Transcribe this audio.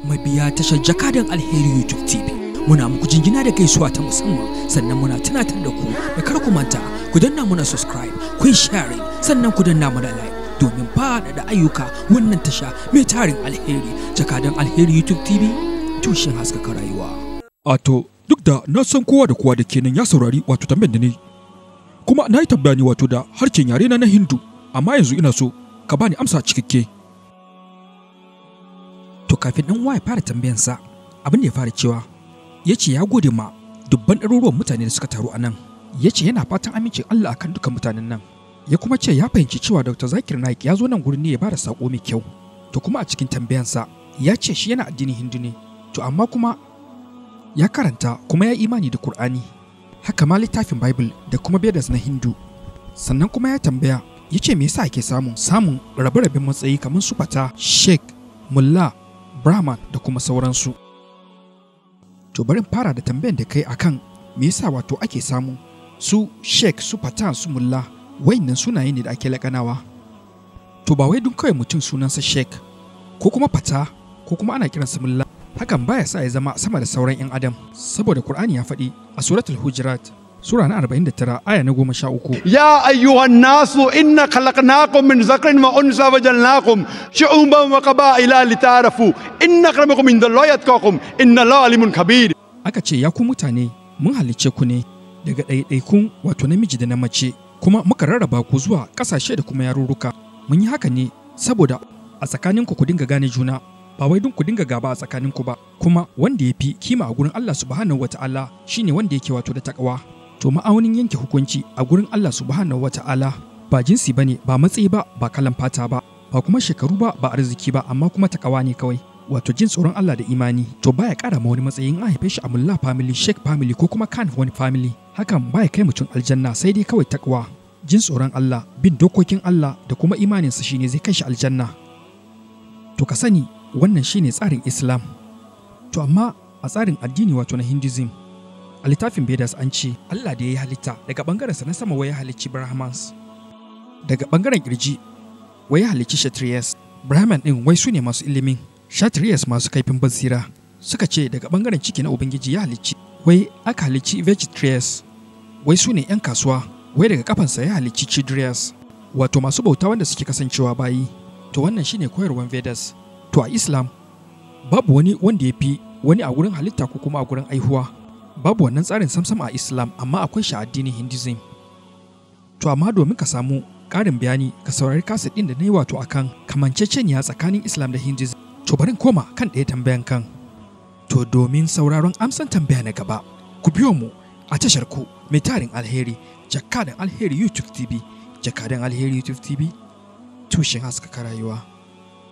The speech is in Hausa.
Mabiya tashar Jakadan Alheri YouTube TV, muna muku jingina da gaisuwa ta musamman, sannan muna tunatar da ku da kar ku manta ku danna muna subscribe, ku yi sharing, sannan ku danna muna like domin faɗaɗa ayyuka wannan tasha mai tarin alheri. Jakadan Alheri YouTube TV, tushen haskaka rayuwa. Wato duk da na san kowa da kowa da kenan ya saurari wato tambayar da ni, kuma na yi tambaya ne wato da harshen yare na na Hindu, amma yanzu ina so ka bani amsa cikakke. To kafin ɗan uwa ya fara tambayansa, abin da ya fara cewa ya ce ya gode ma dubban ɗaruruwan mutane da suka taru a nan. Ya ce yana fatan amincin Allah akan dukkan mutanen nan. Ya kuma ce ya fahimci cewa Dr. Zakir Naik ya zo nan gurin ne ya bada sako mai kyau. To kuma a cikin tambayansa ya ce shi yana addinin Hindu ne, to amma kuma ya karanta kuma ya imani da Kur'ani, haka ma littafin Bible da kuma Vedas na Hindu. Sannan kuma ya tambaya ya ce me yasa ake samun rabe-raben matsayi kamar su fata, Sheikh, Mullah, Brahman da kuma sauransu. To bari in fara da tambayan da kai akan me yasa wato ake samu su Sheikh, su Fatan, su Mullah, wayannan sunaye ne da ake lakanawa. To ba wai dun kawai mutum sunansa Sheikh ko kuma Fata ko kuma ana kiransa Mullah, hakan baya sa ya zama sama da sauran 'yan adam, saboda Qur'ani ya faɗi a suratul Hujurat sura na 49 aya na 13. يا أيها الناس إنا خلقناكم من ذكر وأنثى وجعلناكم شعوبا وقبائل لتعارفوا إن أكرمكم عند الله أتقاكم إن الله عليم خبير. Aka ce ya ku mutane, mun halicce ku ne daga ɗaiɗaikun wato namiji da na mace, kuma muka rarraba ku zuwa ƙasashe da kuma yarurruka. Mun yi haka ne saboda a tsakaninku ku dinga gane juna, ba wai don ku dinga gaba a tsakaninku ba. Kuma wanda ya fi kima a gurin Allah subhanahu wata'ala shine wanda yake wato da takawa. To ma'aunin yanke hukunci a gurin Allah subhanahu wata'ala ba jinsi bane, ba matsayi ba, ba kalan fata ba, ba kuma shekaru ba, ba arziki ba, amma kuma takawa ne kawai, wato jin tsoron Allah da imani. To baya ƙara ma wani matsayin an haife shi a Mullah family, Sheikh family ko kuma Khan wani family. Hakan baya kai mutum aljanna, sai dai kawai takwa, jin tsoron Allah, bin dokokin Allah da kuma imaninsa shine zai kai shi aljanna. To ka sani wannan shine tsarin Islam. To amma a tsarin addini wato na Hinduism, a littafin Vedas an ce Allah da ya yi halitta daga ɓangarensa na sama wai ya halicci Brahmans, daga ɓangaren kirji wai ya halicci Kshatriyas. Brahman ɗin wai su ne masu ilimin, Kshatriyas masu kaifin basira. Suka ce daga ɓangaren ciki na Ubangiji ya halicci, wai aka halicci Vegetriyas, wai su ne 'yan kasuwa, wai daga kafansa ya halicci Chidriyas, wato masu bauta wanda suke kasancewa bayi. To wannan shine koyarwar Vedas. To a Islam babu wani wanda ya fi wani a gurin halitta ko kuma a gurin aihuwa. Babu wannan tsarin samsam a Islam, amma akwai shi a addinin Hinduism. To amma domin ka samu ƙarin bayani, ka saurari kaset ɗin da na yi wato akan kamanceceniya tsakanin Islam da Hinduism. To bari in koma kan ɗaya tambayan kan. To domin sauraron amsan tambaya na gaba, ku biyo mu a tashar ku mai tarin alheri, Jakadan Alheri YouTube TV. Jakadan Alheri YouTube TV, tushen haskaka rayuwa.